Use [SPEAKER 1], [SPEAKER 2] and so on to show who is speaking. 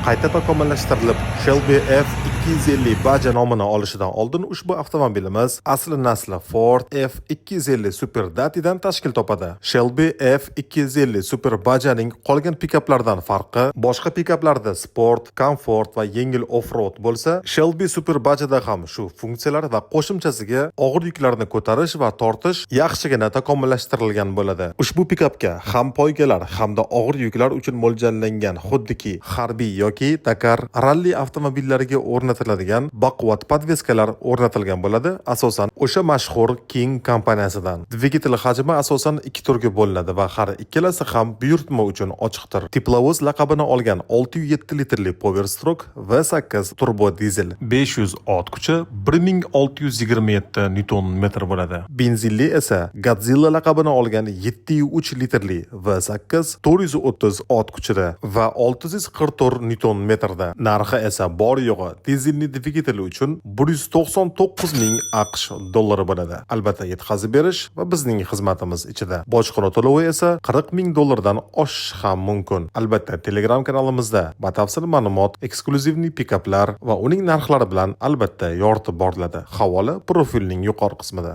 [SPEAKER 1] Qayta takomillashtirilib, Shelby F250 Baja nomini olishidan oldin ushbu avtomobilimiz asli nasli Ford F250 Super Duty'dan tashkil topadi. Shelby F250 Super Bajaning qolgan pikaplardan farqi, boshqa pikaplarda sport, komfort va yengil off-road bo'lsa, Shelby Super Bajada ham shu funksiyalar va qo'shimchasiga og'ir yuklarni ko'tarish va tortish yaxshigina takomillashtirilgan bo'ladi. Ushbu pikapga ham poygalar hamda og'ir yuklar uchun mo'ljallangan, xuddiki harbiy yoki Dakar ralli avtomobillariga o'rnatiladigan baquvvat подвеска lar o'rnatilgan bo'ladi, asosan o'sha mashhur King kompaniyasidan. Dvigatel hajmi asosan ikki turga bo'linadi va har ikkalasi ham buyurtma uchun ochiqdir. Teplovoz laqabini olgan 607 litrli Powerstroke V8 turbo dizel 500 ot kuchi, 1627 newton metr bo'ladi. Benzinli esa Godzilla laqabini olgan 7,3 litrli V8 430 ot kuchida va 644 newton metrda. Narxi esa bor yo'g'i dizelli dvigatel uchun 199 ming AQSh dollari bo'ladi. Albatta, yetkazib berish va bizning xizmatimiz ichida. Bojxona to'lovi esa 40 ming dollardan oshishi ham mumkin. Albatta, Telegram kanalimizda batafsil ma'lumot, эксклюзивный pikaplar va uning narxlari bilan albatta yoritib boriladi. Havola profilning yuqori qismida.